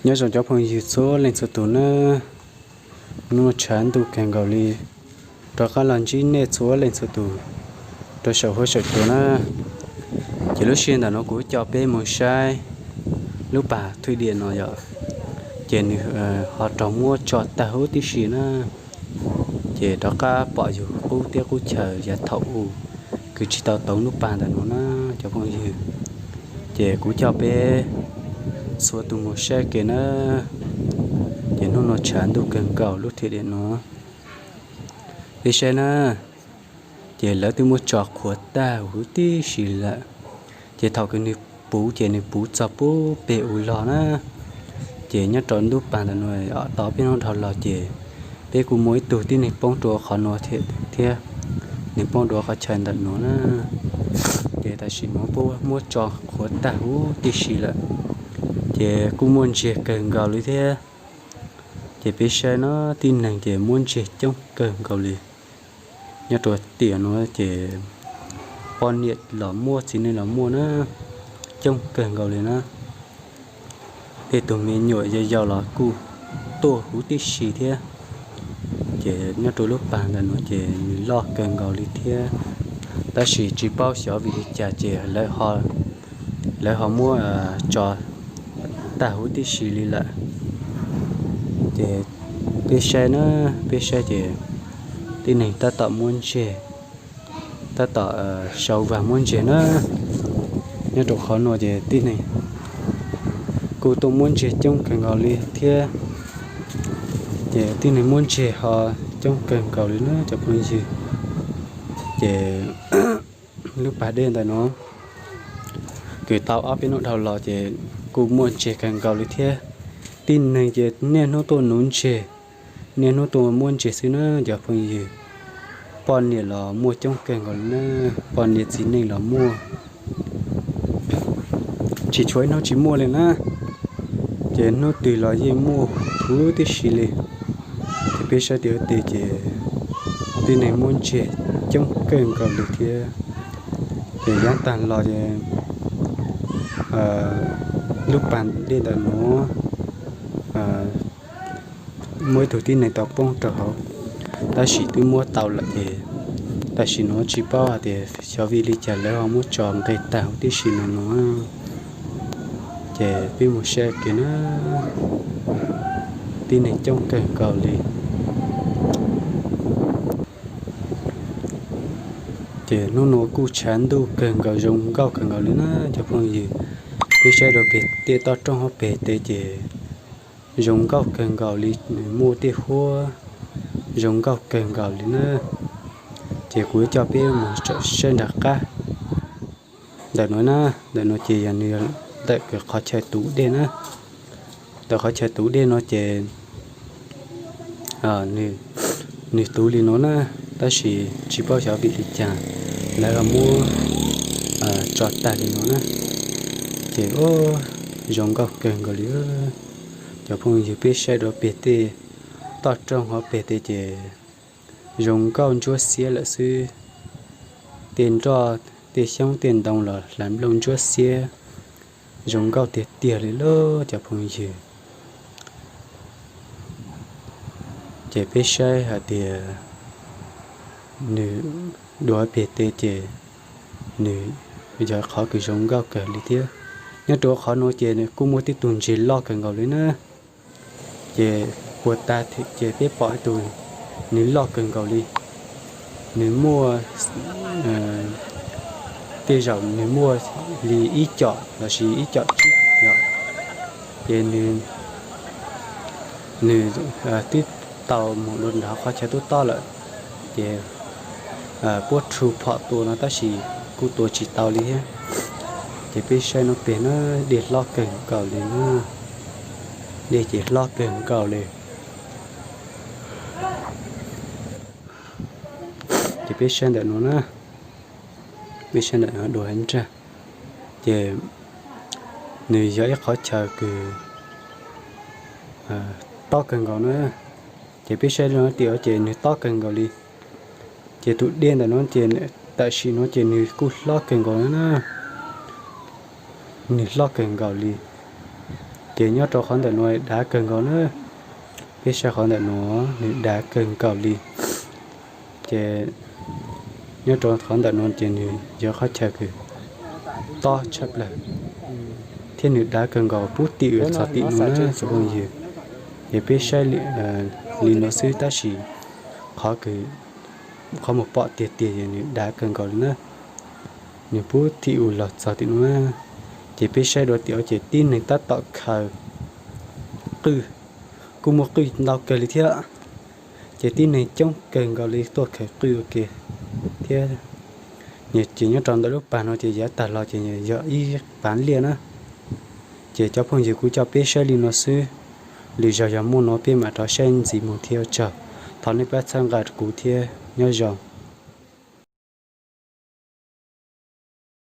Nyob zoo cov phooj ywg txhua leej txhua tus na, hnub no tshav ntuj kawg nkaus li, rov qab los ntsib nej txhua leej txhua tus rau saum huab saum cua na. Ces lub sij hawm ntawm no kuv coj peb mus saib lub pas thwj diam no yom, ces nws ho raug muab tso tag huv tib si na. Ces rov qab pom yus qub teb qub chaw yav thaum ub kws tsis tau tauv lub pas ntawm no na cov phooj ywg. Ces kuv coj peb txhua tus mus saib ke na. Ces hnub no tshav ntuj kawg nkaus lub thwj diam no, peb saib na. Ces lawv twb muab tso qhuav tag huv tib si lawm. Ces thaum kws nws puv ces nws puv txog puag pem u log na. Ces nyob rau lub pas ntawm no tau peb hnub dhau los ces peb kuj muaj ib tug tib neeg poob rau qhov no thiab, nws poob rau qhov chaw ntawm no na. Ces tam sim no puab muab tso qhuav tag huv tib si lawm, ces kuj muaj ntseg kawg nkaus li thiab. Ces peb saib no, tib neeg ces muab ntseg coob kawg nkaus li. Nyob rau tiam no ces poj niam los muaj txiv neej los muaj na, coob kawg nkaus li na. Tej tug me nyuam yau yau los kuj tuaj huv tib si thiab. Ces nyob rau lub pas ntawm no ces nws loj kawg nkaus li thiab, tab sis tsis paub xyov vim li cas ces lawv ho muab tso tag huv tib si li lawm. Ces peb saib na, peb saib ces tib neeg tab tom muab ntseg, tab tom sau vag muab ntseg na. Nyob rau qhov no ces tib neeg kuj tuaj muab ntseg coob kawg nkaus li thiab. Ces tib neeg muab ntseg ho coob kawg nkaus li na cov phooj ywg. Ces lub pas dej ntawm no kws tau ob peb hnub dhau los ces kuj muaj ntseg kawg nkaus li thiab. Tib neeg ces niaj hnub tuaj nuv ntseg, niaj hnub tuaj muab ntseg xwb na cov phooj ywg. Poj niam los muaj coob kawg nkaus li na, poj niam txiv neej los muaj, tsis tshuav ib hnub tsis muaj li na. Ces hnub twg los yeej muaj huv tib si li. Ces peb saib tim ub teb ces tib neeg muab ntseg coob kawg nkaus li thiab. Ces yav tag los ces lub pas dej ntawm no muaj ib tug tib neeg tau poob rau hauv, tab sis twb muab tau lawm ces tam sim no tsis paub hais tias xyov vim li cas lawv ho muab tso nqis tag huv tib si no no. Ces peb mus saib kiag na, tib neeg coob kawg nkaus li. Ces hnub no kuj tshav ntuj kawg nkaus zoo nkauj kawg nkaus li na cov phooj ywg. Peb saib rau pem tej toj roob hauv pem tes ces zoo nkauj kawg nkaus li, nws muaj tej huab zoo nkauj kawg nkaus li na. Ces kuv coj peb mus saib nram qab ntawm no na. Ntawm no ces yog nws ntawm qhov chaw tuv dej na. Ntawm qhov chaw tuv dej no ces nws tuv li no na, tab sis tsis paub xyov vim li cas lawv ho muab tso tag li no na. Ces zoo nkauj kawg nkaus li. Cov phooj ywg, peb saib rau pem tej toj roob hauv pem tes ces zoo nkauj ntsuab xiab lawm xwb. Tej nroj tej xyoob tej ntoo los hlav nplooj ntsuab xiab, zoo nkauj tiag tiag li lauj cov phooj ywg. Ces peb saib hais tias nws dua pem tes ces nws yog qhov kws zoo nkauj kawg li thiab. Nyob rau qhov no ces nws kuj muaj tib tug ntseg loj kawg nkaus li na. Ces puag ta ces peb pom ib tug nws loj kawg nkaus li, nws muaj, tej zaum nws muaj li ib com lossis ib com tsib yom. Ces nws twb tau mus dua nram qhov chaw tub tob lawm, ces puab rhu phom tua no tab sis kuj tua tsis tau li thiab. Ces peb saib no pem na, dej hlob kawg nkaus li na, dej ces hlob kawg nkaus li. Ces peb saib ntawm no na, peb saib ntawm no dua nrag, ces nws yog ib qhov chaw kws tob kawg nkaus na. Ces peb saib no tias ces nws tob kawg nkaus li. Ces tus dej ntawm no ces tam sim no ces nws kuj hlob kawg nkaus na, nws hlob kawg nkaus li. Ces nyob rau qhov ntawm nuav dav kawg nkaus na. Peb saib qhov ntawm nuav nws dav kawg nkaus li. Ces nyob rau qhov ntawm nuav ces nws yog qhov chaw kws tob tshaj plaws thiab nws dav kawg nkaus pub tim txog tim nuav na cov phooj ywg. Ces peb saib li nuav xwb tab sis qhov kws qhov muag pom tiag tiag yog nws dav kawg nkaus li na. Nws pub tim u los txog tim nuav na. Ces peb saib dua tim ub ces tib neeg tab tom khaws qwj, kuj muaj qwj ntau kawg li thiab. Ces tib neeg coob kawg nkaus li tuaj khaws qwj ua ke thiab. Ces nyob rau ntawm lub pas nuav ces yav tag los ces yog ib pas liaj na. Ces cov phooj ywg, kuv coj peb saib li nuav xwb, lwm zaug yog muaj nuav peb mam rov saib ntxiv mus thiab ua tsaug. Thov nej pab txhawb nqa kuv thiab, nyob zoo.